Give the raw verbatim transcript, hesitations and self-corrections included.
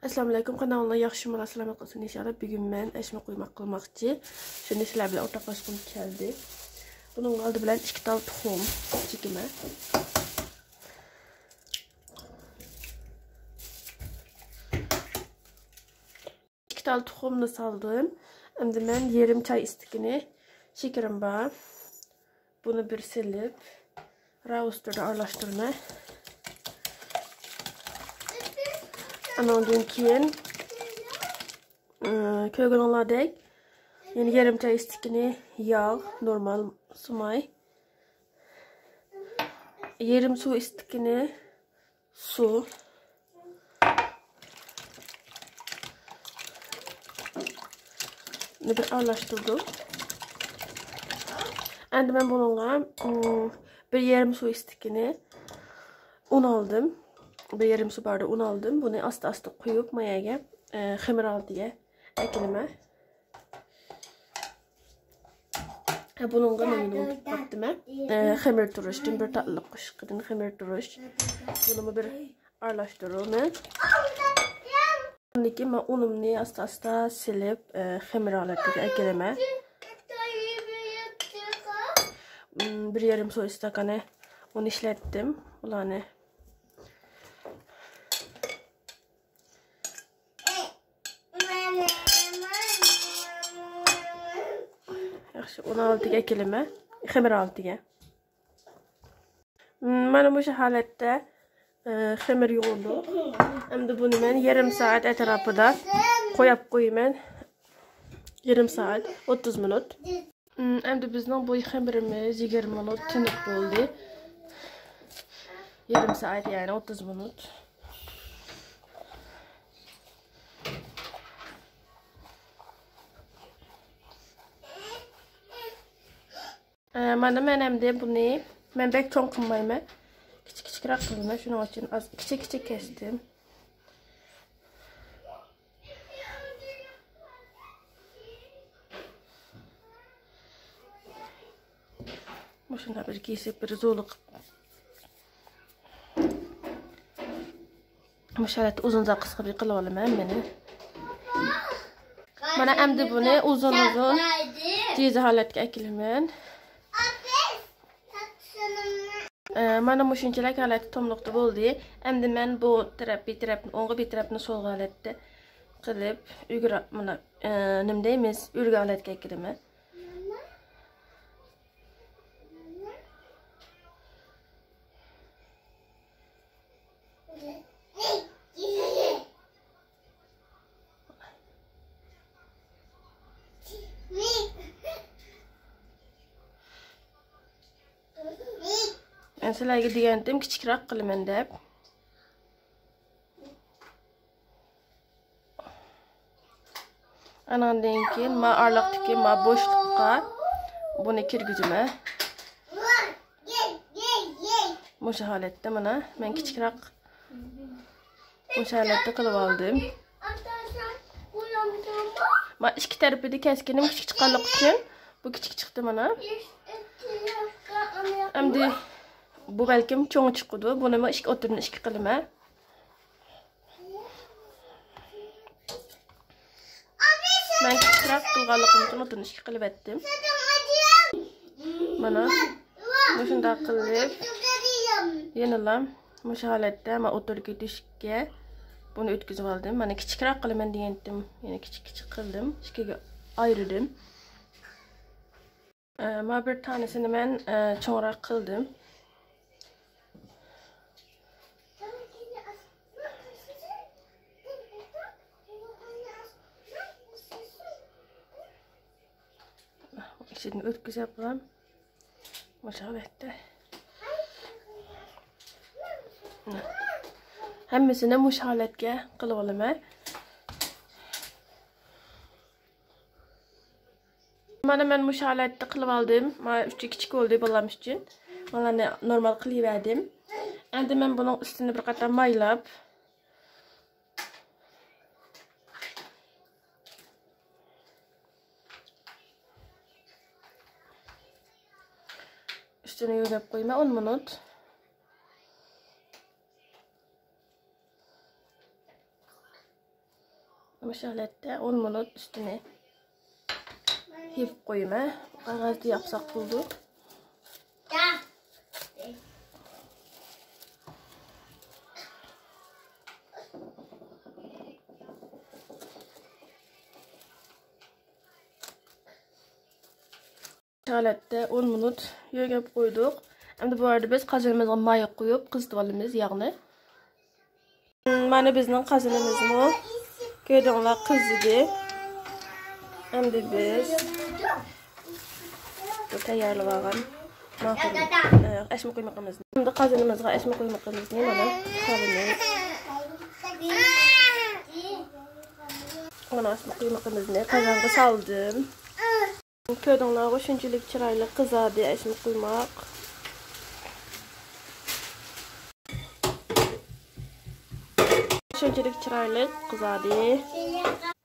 ئەسسالامۇئەلەيكۇم، قانداق ئەھۋالىڭلار؟ ياخشىمۇ؟ سالامەت بولسۇن ئىنشاللا. بۈگۈن مەن ئەشمە قۇيماق قىلماقچى. شۇنى سىلەر بىلەن ئورتاقلاشقۇم كەلدى. بۇنىڭ ئالدى بىلەن ئىككى تال تۇخۇم چېكىمەن. ئىككى تال تۇخۇمنى سالدىم. ئەمدى مەن يېرىم چاي ئىستىكىنى شېكىرىم بار. بۇنى بىر سېلىپ، راۋۇستۇردا ئارىلاشتۇرىمەن. ئانىڭدىن كېيىن، ئى، كۆرگىنىڭلاردەك، يەنە يېرىم چاي ئىستىكىنى ياغ، نورمال سۇماي. يېرىم سۇ ئىستىكىنى سۇ. بۇنى بىر ئارىلاشتۇردۇم. ئەمدى مەن بۇنىڭغا، ئىم، بىر يېرىم سۇ ئىستىكىنى ئۇن ئالدىم. بىر يېرىم سۇ باردا ئۇن ئالدىم. بۇنى ئاستا-ئاستا قۇيۇپ، ما يەرگە، ئە، خېمىر ھالىتىگە ئەكىلىمەن. ھە، بۇنىڭغا نېمىنى ئۇنتۇپ قاپتىمەن. ئە، خېمىر تۇرۇشتىن بىر تاتلىق قوشۇقىدىن خېمىر تۇرۇش. بۇنىمۇ بىر ئارىلاشتۇرىمەن. ئاندىن كېيىن مەن ئۇنۇمنى ئاستا-ئاستا سېلىپ، ئە، خېمىر ھالىتىگە ئەكىلىمەن. ئىم، بىر يېرىم سۇ ئىستاكانى ئۇن ئىشلەتتىم. بۇلارنى ياخشى، ئۇن ھالىتىگە ئەكىلىمەن. خېمىر ھالىتىگە. مانا مۇشۇ ھالەتتە، ئە، خېمىر يۇغۇلدى. ئەمدى بۇنى مەن يېرىم سائەت ئەتراپىدا قويۇپ قويىمەن. يېرىم سائەت، ئوتتۇز مىنۇت. ئەمدى بىزنىڭ بۇ خېمىرىمىز يىگىرمە مىنۇت تىنىپ بولدى. يېرىم سائەت، يەنى ئوتتۇز مىنۇت. ئە، مانا مەن ئەمدى بۇنى، مەن بەك چوڭ قىلمايمەن. كىچىك كىچىكرەك قىلىمەن. شۇنىڭ ئۈچۈن ئاز كىچىك كىچىك كەستىم. مۇشۇنداق بىر كېسىپ، بىر زولۇق. مۇشۇ ھالەتتە ئۇزۇنراق قىسقا بىر قىلىۋالىمەن مېنى. مانا ئەمدى بۇنى ئۇزۇن-ئۇزۇن جىزا ھالەتكە ئەكىلىمەن. ئە، مانا مۇشۇنچىلىك ھالەتتە توملۇقتا بولدى. ئەمدى مەن بۇ تەرەپ، بىر تەرەپنى ئوڭغا، بىر تەرەپنى سولغا ھالەتتە قىلىپ، ئۈگرە-، مانا، ئە، نېمە دەيمىز، ئۈرگە ھالەتكە ئەكىلىمەن. مەن سىلەرگە دېگەنتىم، كىچىكرەك قىلىمەن دەپ. ئاناندىن كېيىن ما ئارىلىقتىكى ما بوشلۇققا بۇنى كىرگۈزىمەن. مۇشۇ ھالەتتە مانا مەن كىچىكرەك مۇشۇ ھالەتتە قىلىپ ئالدىم. ما ئىككى تەرىپىدە كەسكىنىم كىچىك چىققانلىقى ئۈچۈن بۇ كىچىك چىقتى مانا. ئەمدى بۇ بەلكىم چوڭ چىقىدۇ. بۇنىمۇ ئىككى ئوتتۇرىنى ئىككى قىلىمەن. مەن كىچىكرەك قىلغانلىقىم ئۈچۈن ئوتتۇرىنى ئىككى قىلىۋەتتىم. مانا مۇشۇنداق قىلىپ يەنىلا مۇشۇ ھالەتتە مەن ئوتتۇرىدىكى تۆشۈككە بۇنى ئۆتكۈزۈپ ئالدىم. مانا كىچىكرەك قىلىمەن دېگەنتىم. يەنە كىچىك كىچىك قىلدىم. ئىككىگە ئايرىدىم. ئە، ما بىر تانىسىنى مەن، ئە، چوڭراق قىلدىم. ئىچىدىن ئۆتكۈزۈپ قىلام. مۇشۇ ھالەتتە. ھەممىسىنى مۇشۇ ھالەتكە قىلىپ ئالىمەن. مانا مەن مۇشۇ ھالەتتە قىلىپ ئالدىم. مانا ئۈچى كىچىك بولدى بالام ئۈچۈن. مانا نورمال قىلىۋەردىم. ئەمدى مەن بۇنىڭ ئۈستىنى بىر قاتار مايلاپ، ئۈستىنى يۆگەپ قويىمەن ئون مىنۇت. مۇشۇ ھالەتتە ئون مىنۇت ئۈستىنى يېپىپ قويىمەن. قەغەزدە ياپساق بولىدۇ. ھالەتتە ئون مىنۇت يۆگەپ قويدۇق. ئەمدى بۇ يەردە بىز قازىنىمىزغا ماي قۇيۇپ قىزىتىۋالىمىز ياغنى. مانا بىزنىڭ قازىنىمىزمۇ كۆردۈڭلار قىزىدى. ئەمدى بىز بۇ تەييارلىۋالغان ماخورنى، ئە، ئەچمە قۇيمىقىمىزنى. ئەمدى قازىنىمىزغا ئەچمە قۇيمىقىمىزنى مانا سالىمىز. مانا ئەچمە قۇيمىقىمىزنى قازانغا سالدىم. كۆردۈڭلارغۇ، شۇنچىلىك چىرايلىق قىزاردى ئەچمە قۇيماق. شۇنچىلىك چىرايلىق قىزاردى.